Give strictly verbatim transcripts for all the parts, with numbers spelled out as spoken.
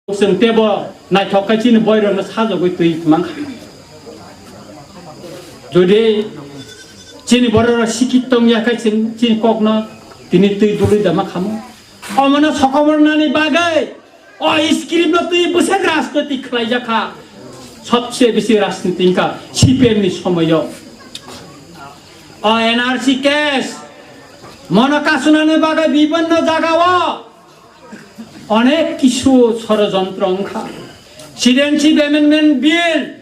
Chwng tebo naithok khe chini boirokno sajagwi twi mankha. Jodi chini bororok sikit tongya khe chwng chini kokno tini twi dului da mankhamu. Omono sokomornani bagwi o script no twi bwswk rajniti khlaijakha. Sobse bisi rajniti wngkha C P M ni somoyo. O N R C case mono kasunani bagwi bibhinno jagao onek kisu sorojontro wngkha. Citizenship Amendment Bill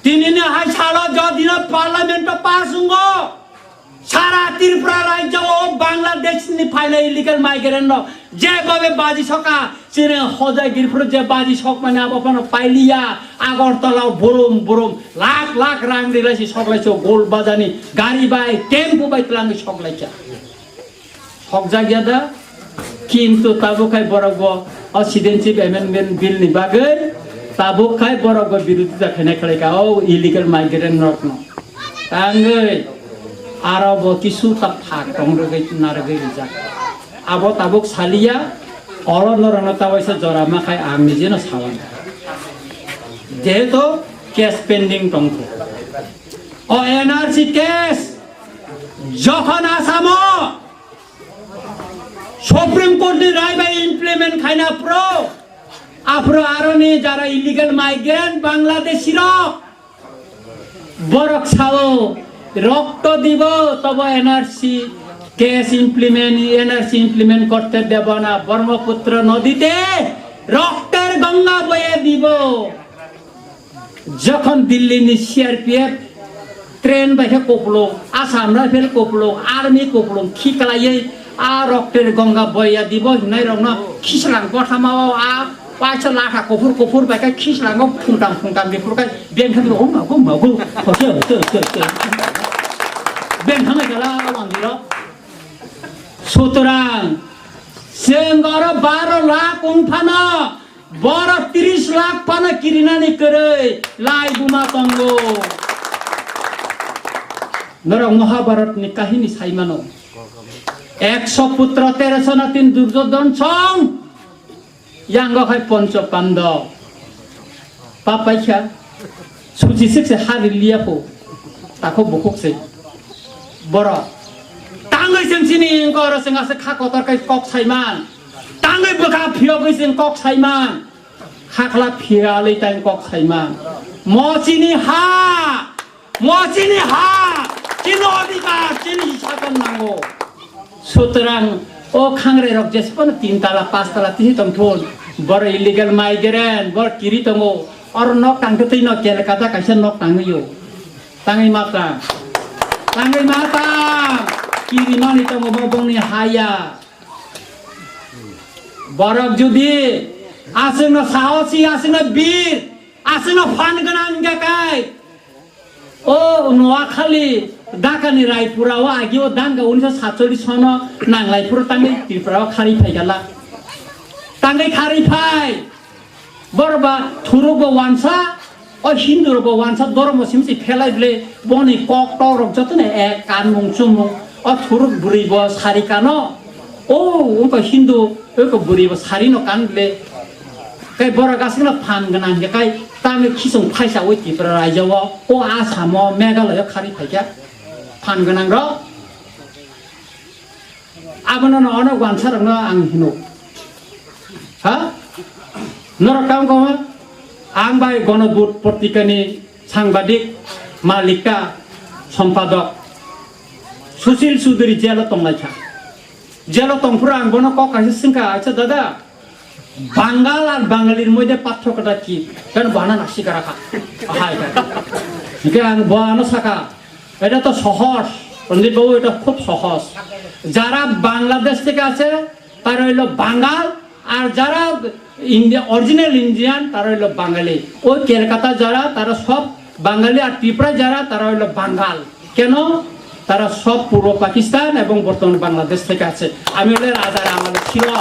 tinini hai salo jodino Parliament o pass wngo, sara Tripura rajyo o Bangladesh ni phainai illegal migrant rok jebhabe baji soka, chini hojai Tripura je baji sok mani abo phano pailiya, Agartala o burum burum lakh lakh rang rilai si sok lai si o gol bajani gari bai tempo bai twlangwi sok lai kha. Hokjak ya da? Kintu tabuk khai borok bo o Citizenship Amendment Bill ni bagwi tabuk khai borok bo birodita khainai khlai kha o illegal migrant rok no. Tangwi aro bo kisu ta phak tong rwgwi na rwgwi rijak. Abo tabuk saliya, oro norok no ta waisa jora ma khai ang nije no sawan. Jehetu case pending tong kho. O N R C case jokhon Asamo Supreme Court ni rai bai implement khaina pro, aphuru aroni jara illegal migrant Bangladeshi rok borok sao rokto dibo tobo N R C case implement, N R C implement korte debo na, Brahmaputra nodite rokter Ganga boye dibo. Jokhon Delhi ni C R P F train bai khe kupulung, Assam Rifle kupulung, Army kupulung khiklaiwi a rokter Ganga boya dibo hinai rokno khislang kothama o a paisa lakha kuphur kuphur bai khe khislango phungtam phungtam biphur khai beng thangwi o mago mago hote hote hote hote beng thangwi kala mandirok. Sutrang chwng oro baro lakh wng phano Borok tris lakh phano kirinani kwrwi lai buma tongo. Norok Mahabharatni kahini sai mano. Ekso putra teroso natin Duryodhon song, yango khai Poncho Pandab. Papaikha, suchi sikse hari liya pho, takho bukhuk se. Borok tangwi chwng chini wngkha oro chwng aswk kha kotor khai kok saiman. Tangwi bwkha phiyogwi chwng kok saiman. Khakla phiyalwi tang kok saiman. Mo chini ha. Mo chini ha. Chini odhikar, chini hisab nango. Sutrang o khangrai rok jespono tin tala, pas tala tisi tongthun. Boro illegal migrant, boro kiri tongo. Oro nok tangtwi no Kolkata kaisa nok tangwi o. Tangwi matang. Tangwi matang. Kirimani tongo bo bongni haya. Borok jodi aswkno sahosi, aswkno bir, aswkno phan gwnang wngkha kai, o Noakhali Dhakani Raipura o agi o danga unisho satcholish sono nanglai phuru tangwi Tripura o khari phai gala. Tangwi khari phai. Borok ba thuruk bo wansa, o Hindu rok bo wansa, dhormo simi se phelai bwle, boni kok tok rok joto no ek kanmung chumung, o thuruk bwrwi bo sari kano, o wngkha Hindu, wngkha bwrwi bo sari no kan bwle, kai borok aswk no phan gwnang hwnkhe kai tamni khisung phaisa ui Tripura rajyo o, o Asamo, Meghalaya o khari phaikha phan gwnang rok. Abono no ono gwansa rokno ang hino. Ha? Norok tamo kamo? Ang bai Gonobut Potrikani sangbadik, malikta, sompadok Sushil Chudhury jelo tonglaikha. Jelo tongphuru ang bono kok kaisa swngkha, "Acha dada, Bangal ar Bangalir moidhe parthokkota ki?" Keno bo hana nasikara kha. Ahai kha. Hingke ang bo ano saka, "Eta to sohoj, Ranjit babu, eta khub sohoj. Jara Bangladesh theke ache, tara hoilo Bangal, ar jara India, original Indian, tara hoilo Bangali. Oi Kolkata jara, tara sob Bangali, ar Tripura jara, tara hoilo Bangal." Keno? Tara sob Purbo Pakistan ebong bortoman Bangladesh theke ache. Ami ole rajar amolo silo.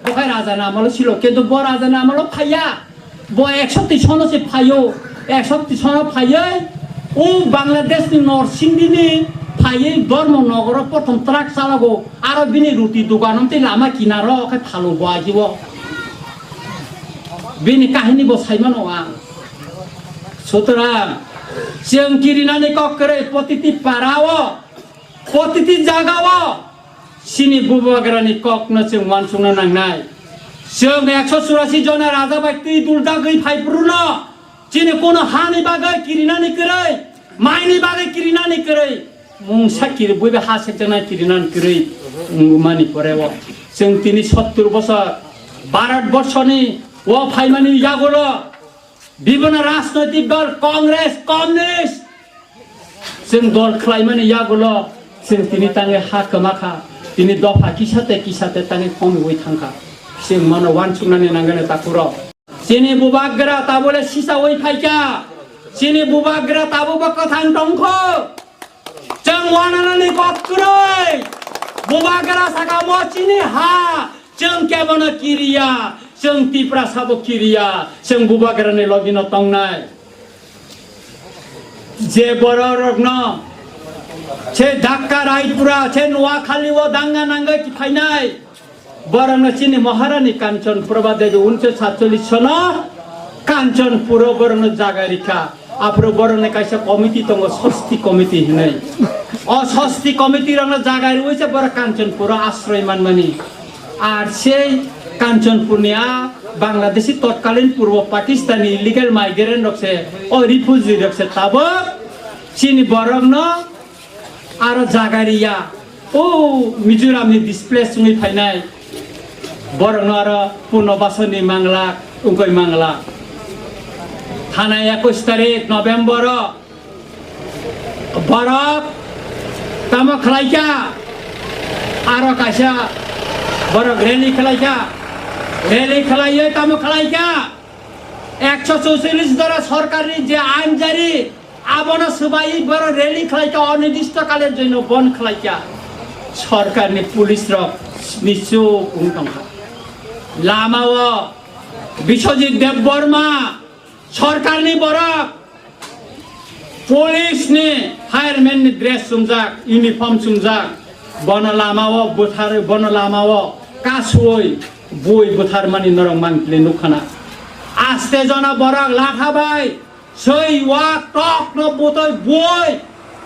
Bokhai rajar amolo silo. Kintu bo rajar amolo phaiya. Bo ek sopti sono se phaio. Ek sopti sono phaioi. O Bangladesh ni Norsingdi ni phaioi Dharmanagar o prothom truck chalago. Aro bini ruti dukan omtwi lama kinaro khe phalo bo ajibo. Bini kahini bo sai mano ang. Sutorang, chwng kirinani kok kwrwi protiti para o, protiti jaga o, chini bubagrani kokno chwng uansukna nangnai. Chwng ekso churasi jona raja bai twi duljagwi phai phuru no, chini kono hani bagwi kirinani kwrwi, maini bagwi kirinani kwrwi, mungsa kiri, buiba ha sekjaknai kirinan kwrwi wngmani pore o. Chwng tini sottur bosor Bharat borsoni o phaimani yagulo bibhinno rajnoitik dol, Congress, Communist, chwng dol khlaimani yagulo chwng tini tangwi ha kwmakha, tini dopha kisa tei kisa tei tangwi khomiui thangkha. Chwng mano uansuknani nangnai takhurok. Chini bubagra tabole sisaui phaikha. Chini bubagra tabukbo kwthang tongkho. Chwng uananani kok kwrwi. Bubagra saka mo chini ha. Chwng kebono kiriya. Chwng Tiprasa bo kiriya. Chwng bubagrani logino tongnai. Je bororokno se Dhaka, Raipura, se Noakhali o danga nangwi phainai. Borokno chini Maharani Kanchanpura ba de unnisso satchollish sono Kanchanpuro borokno jaga rikha. Aphuru borokni kaisa committee tongo, Sosti committee hinwi. O Sosti committee rokno jaga riwi se borok Kanchanpuro asroi manmani. Ar sei Kanchanpurni a Bangladeshi totkalin purbo Pakistani illegal migrant rok se, o refugee rok se tabuk chini borokno aro jaga riya. O Mizoramni displace wngwi phainai borokno aro punobasoni mangla, wngwi mangla. Thanai ekush tarik November o borok tamo khlaikha, aro kaisa borok rally khlaikha, rally khlaiwi tamo khlaikha, ekso chouchollish dara sorkarni je ain jari, abono swbaiwi borok rally khlaikha, onirdisto kaler joino bon khlaikha. Sorkarni police rok nichuk wng tongkha. Lamao Biswajit Debbarma, sorkarni borok, police ni fireman ni dress chumjak, uniform chumjak, bono lamao bwthar, bono lamao kasui bui bwtharmani norok mangpili nukkhana. Aste jona borok latha bai soi wak tok no butoi bui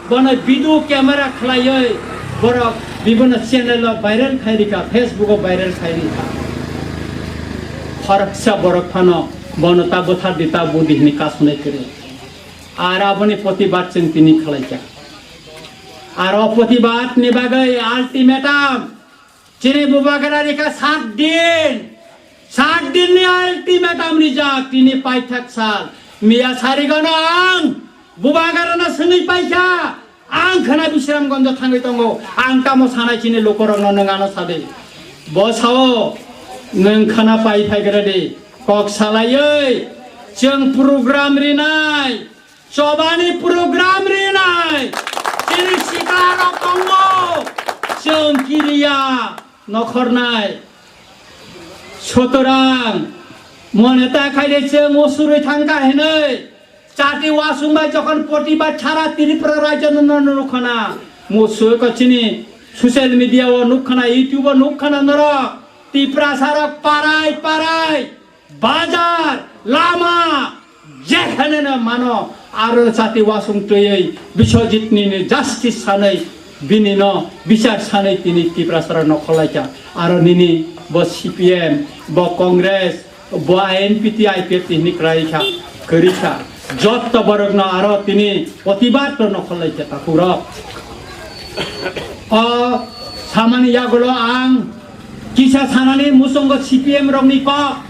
bono video camera khlaiwi borok bibhinno channel o viral khai rikha, Facebook o viral khai rikha. Khoroksa borok phano bono ta bwthar di, ta budi hwnwi kasunai kwrwi. Ar aboni protibad chwng tini khlaikha. Ar o protibad ni bagwi ultimatum chini bubagra rikha sat din. Sat din ni ultimatum rijak, tini paithak sal. Miya sarigono ang bubagrano swngwi paikha. Ang khna Bisramganjo thangwi tongo. Ang tamo sanai chini lukurokno nwng ano sadi. Bo sao nwng khna pai phaigra di. Kok salaiwi chwng program rinai. Chobani program rinai. Chini sikarok tongo. Chwng kiriya nokhornai. Sutorang mone ta khaide chwng musurwi thangkha hinwi. Chati wasung bai jokhon protibad sara Tripura rajyo no nukhana. Musurwi ko chini social media o nukhana, YouTube o nukhana norok. Tiprasa rok parai parai. Bazar, lama, jekhane no mano, aro chati wasung twiwi Biswajit nini justice sanwi, bini no bichar sanwi tini Tiprasa rok nokhorlaikha. Aro nini bo C P M, bo Congress, bo I N P T, I P F T hini kwraikha, kwrwikha. Jotto borokno aro tini protibad rok nokhorlaikha takhurok. O samani yagulo ang kisa sanani muchungo C P M rokni kok,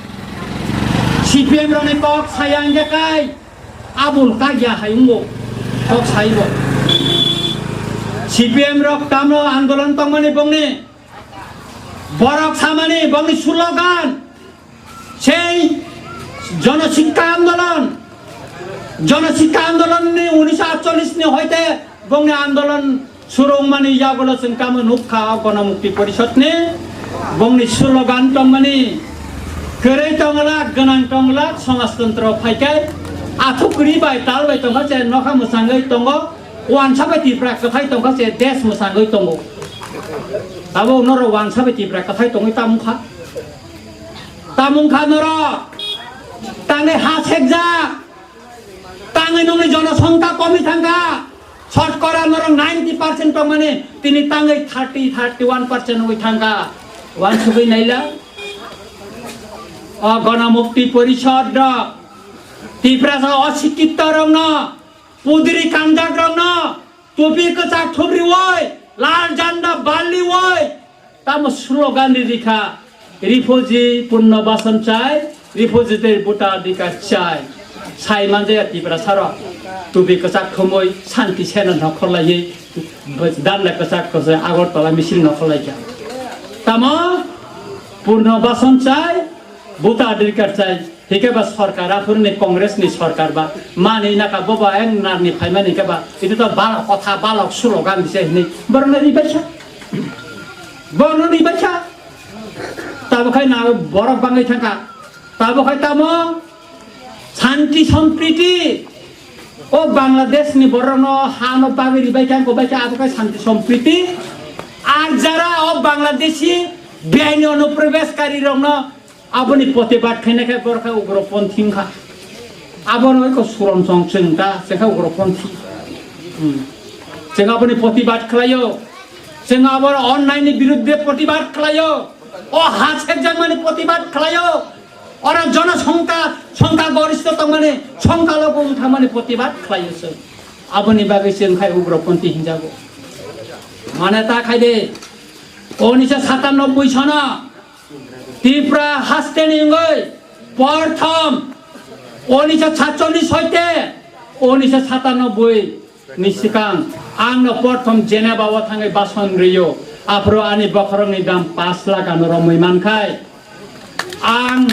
C P M rokni kok saya hingke kai abul kagya hai wngbo kok saibo. C P M rok tamno andolon tongmani bongni borok samani bongni slogan. Sei Jonosikka Andolon, Jonosikka Andolon ni unisho atchollish ni hoite bongni andolon surungmani yagulo chwng tamo nukha o Gona Mukti Porishod ni bongni slogan tongmani kwrwi tongla, gwnang tongla, somajtontro phaikai athuk kwrwi bai tal bai tongkha, je nokha mwchangwi tongo, wansa bai Tripura kwthai tongkha, je desh mwchangwi tongo. Abo norok wansa bai Tripura kwthai tongwi tamungkha. Tamung kha norok, Tangwi ha sekjak, tangwi nokni jonosongkha komwi thangkha, sotkora norok ninety percent tongmani tini tangwi thirty, thirty one percent wngwi thangkha. Wansugwi naila, o Ganamukti Porishad rok, Tiprasa osikkhito rokno, pudri kanjak rokno, tupi kwchak thubriwi, lal janda baliwi, tamo slogan ri rikha, refugee punno bason chai, refugee tei bota adhikar chai. Sai manjaya Tiprasa rok, tupi kwchak thumwi, santi sena nokhorlaiwi, danda kwchak kwchak Agartala misil nokhorlaikha. Tamo punno bason chai, bota adhikar chai. Hike ba sorkar, aphuru ni Congress ni sorkar ba, mani naka boba eng narni phaimani hike ba, itu to balok kotha, balok slogan bise hini, borok no ribaisa, borok no ribaisa, tabo khai na borok bangwi thangkha, tabo khai tamo santi sompriti, o Bangladesh ni borok no ha no bagwi ribai kha, ko bai kha, abo khai santi sompriti, ar jara o Bangladeshi beaini onuprobeshkari rok no Aboni protibad khainai khe borok khe ugroponthi wngkha. Abono eko suron song chwng ta, chwng khe ugroponthi. Hmm. Chwng aboni protibad khlaio. Chwng abo onnaini birudde protibad khlaio. O ha sekjakmani protibad khlaio. Oro jonosongkha, songkha goristho tongmani, songkha logo wngthangmani protibad khlaio chwng. Aboni bagwi chwng khai ugroponthi hinjago. Mane ta khai de, unisho satanoboi sono Tripura hasteni wngwi porthom unisho satchollish hoite unisho satanoboi ni swkang angno porthom Geneva o thangwi bason rwio. Aphuru ani bokhorokni dam pash lakh ano romwi mankhai. Ang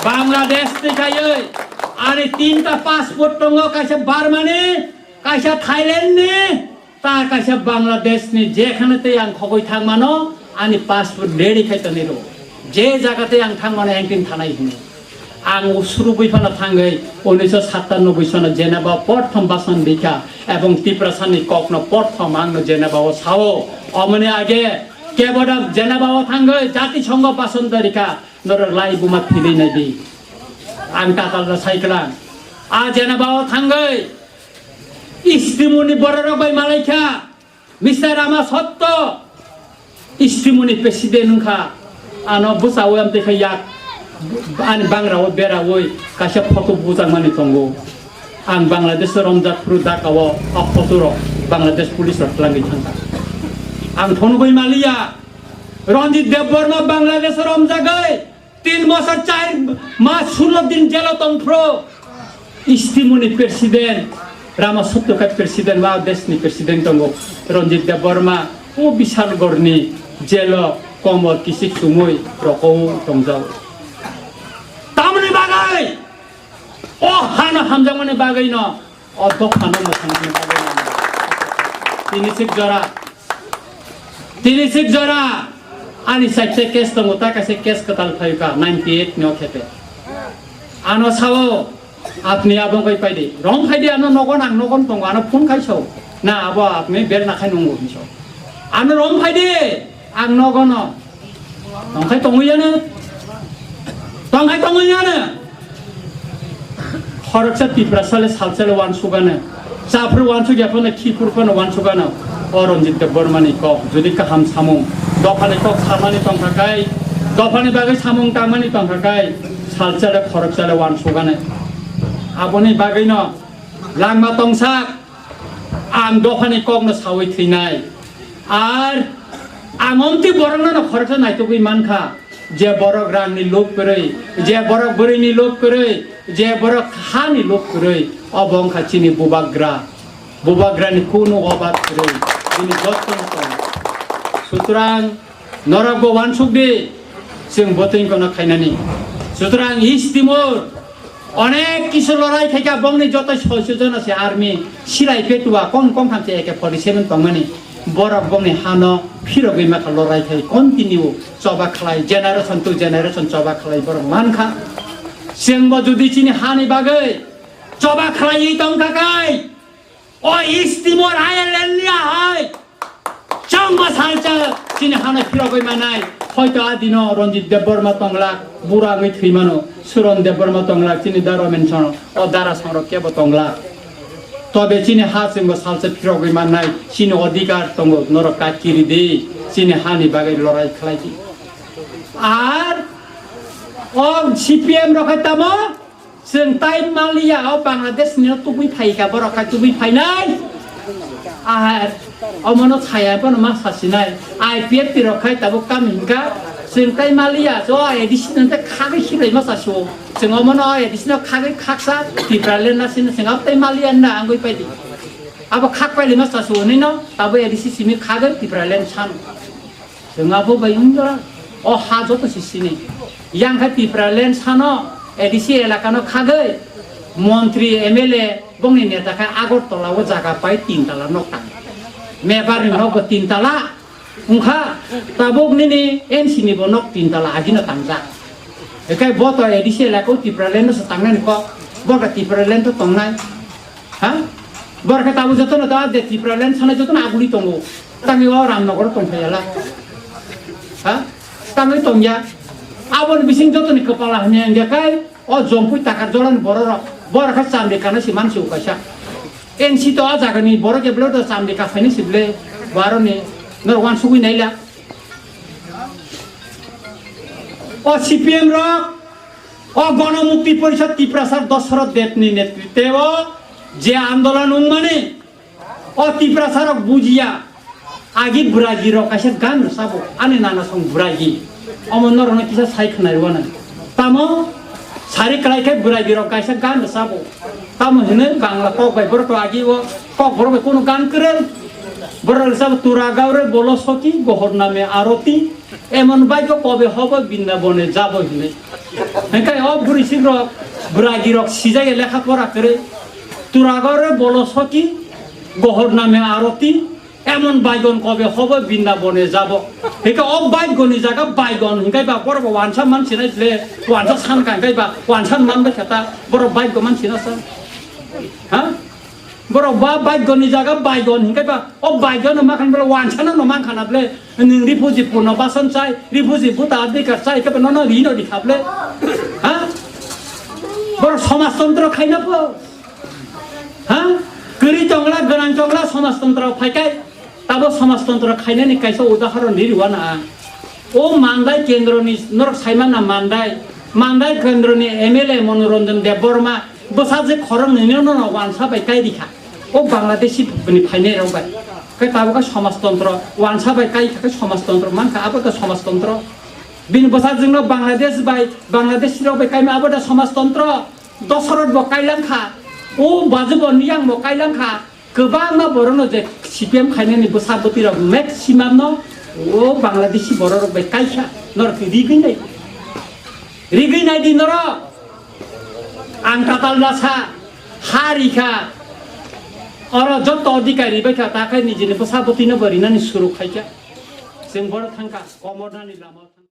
Bangladesh ni khaiwi ani tinta passport tongo, kaisa Burma ni, kaisa Thailand ni, ta kaisa Bangladesh ni, jekhane tei ang khogwi thangmano, ani passport ready khai tonwi rw. Je jaga tei ang thangmano engtin thanai hino. Ang usrubwi phano thangwi unisho satanoboi sono Geneva porthom bason bikha ebong Tiprasa ni kokno porthom angno Geneva o sao. Omoni age keboda Geneva o thangwi Jatisongho bason darikha, norok lai buma philwi naidi. Ang tatal da saiklang. A Geneva o thangwi Istimuni bororok bai malaikha, Mister Rama Sotto, Istimuni president wngkha, ano bwsao amtwi khe yak ani bangrao beraui kaisa photo bujakmani tongo. Ang Bangladesh romjak phuru Dhaka o a photo rok Bangladesh police rok twlangwi thangkha. Ang phunugwi maliya, Ranjit Debbarma Bangladesh romjagwi Tin bosor char mas sullo din jelo tongphro. Istimuni president, Rama Sotto khe president, wa desni president tongo, Ranjit Debbarma, o Bishalgarh ni jelo komor kisik chumui roko tongjao. Tamoni bagwi, o hano hamjakmani bagwi no, o dophano mwthangmani bagwi no. Tini sik jora, Tini sik jora ani chaita case tongo, ta kaisa case kwtal phaikha ninety eight ni o khepe. Ano sao, apni abo wngwi paidi. Rom phaidi ano nogon, ang nogon tongo, ano phone khai sao. Na abo apni berna khai nungo hinwi sao. Ano rom phaidi, ang nogono. Tongkhai tongwi yano. Tongkhai tongwi yano. Khoroksa Tiprasa le salsa le wansugano. Chaphru wansuk ya phano khiphur phano wansugano. O Ranjit Debbarma ni kok, jodi kaham samung, dophani kok samani tongkha kai, dophani bagwi samung tangmani tongkha kai, salsa le khoroksa le wansugano. Aboni bagwino langma tongsak, ang dophani kokno sawi thwinai. Ar ang omtwi borokno no khoroksa naitugwi mankha, je borok rangni lob kwrwi, je borok bwrwini lob kwrwi, je borok hani lob kwrwi, obo wngkha chini bubagra. Bubagrani kunu obat kwrwi, bini jotto no tongo. Sutrang norokbo wansuk di, chwng botwing kono khainani. Sutrang East Timor Onek kisu lorai khaikha, bongni joto soisu jono se army, silai petua, kon kon tham se A K forty seven tongmani. Borok bongni hano phirogwi makha lorai khai continue choba khlai, generation to generation choba khlai borok mankha. Chwngbo jodi chini hani bagwi choba khlaiwi tongkha kai, O East Timor Island ni ahai chwngma salsa chini hano phirogwi manai, Hoito a dino Ranjit Debbarma tonglak, bura wngwi thwi mano, Suron Debbarma tonglak, chini dara mensono, o dara songrok kebo tonglak. Tobe chini ha chwngbo salsa phirogwi mannai, chini odhikar tongo, norok kak kiri di, chini hani bagwi lorai khlai di. Ar o C P M rok hai tamo? Chwng tai maliya o Bangladesh ni tubui phaikha, borok khai tubui phainai. Ahar omono saya bono ma sasinai. I P F T rok khai tabuk kam hinkha. Chwng tai maliya jo A D C nang tai khagwi khilai ma sasio. Chwng omono A D C no khagwi khaksa Tipraland na sino chwng abo tai maliya na angwi paidi. Abo khak paili ma sasio nino tabuk A D C simi khagwi Tipraland sano. Chwng abo bai wngya, o ha joto se sini. Yang khe Tipraland sano, A D C elakano khagwi, montri, M L A, bongni neta khe Agartala o jaga pai tin tala nok tang. Mebar ni nok bo tin tala. Wngkha, tabuk nini N C ni bo nok tin tala agino tangjak. Ekai bo to A D C elaka o Tipraland no se tangnani kok, bo khe Tipraland to tongnai. Ha? Borok khe tabuk jotono da de Tipraland sanai jotono aguli tongo. Tangwi o Ramnagar tongphai yala. Ha? Tangwi tongya. Aboni bising jotoni kwpala hamya wngya kai o Jompui Takarjolani bororok. Borok khe chamri kana si mansi ukaisa. N C to a jagani borok eblo do chamri kasaini sible baroni nor wansugwi naila. O C P M rok, o Gono Mukti Porishad Tiprasar Dosoroth Debni netritwe o je andolon wngmani, o Tiprasa rok bujiya, agi buragi rok kaisa gan sabo, ani nana song buragi, omo norokno kisa sai khwnai rwna. Tamo sari kwlai khe buragi rok kaisa gan sabo, tamo hwnwi Bangla kok bai borok to agi o kok borok bai kunu gan kwrwng, borok rwchabo tura gaure bolo soki gohor name aroti. Emon baigo kobe hobo Brindabono jabo hinwi. Hingkai o bwrwi sikrok, bwragirok sijai lekha pora kwrwi. Turagore bolo soki, gohor name aroti, emon baigon kobe hobo Brindabono jabo. Hingkai o baigoni jaga baigon hingkai ba borok bo wansa mansinai le, wansa san kangkai ba, wansa man bai khata, borok baigo mansina sa. Ha? Borok ba baigoni jaga baigon hingkai ba, o baigon no makhan bole wansa no mankha na bole. Nwng refugee puno basan chai, refugee buta adhikar chai, khe nono rino di khable. Ha? Boro somajtontro khaina po. Ha? Kwrwi tongla, gwnang tongla, somajtontro phaikai. Tabo somajtontro khainani kaisa udahoron ririwana ang. O Mandai kendroni norok saimana Mandai. Mandai kendroni M L A Manoranjan Debbarma. Bwsajwk khoroknwino no wansa bai kai rikha. O Bangladeshi ni phainai rok bai. Khe tabuk khe somajtontro, wansa bai kai kha khe somajtontro, mankha abo khe somajtontro. Bini bwsajwkno Bangladesh bai, Bangladeshi rok bai kaima abo da somajtontro. Dosarot bo kailang kha. O Bajubon yang bo kailang kha. Kwbangma borokno je C P M khainani bwsa bwtwi rok maximum no o Bangladeshi borok rok bai kai kha. Norok rigwi nai. Rigwi nai di norok. Ang tatal nasa, ha rikha, oro joto adhikari bai kha, ta khai nijini bwsa bwtwino bo rinani suru khaikha. Chwng boro thangkha, komornani lama.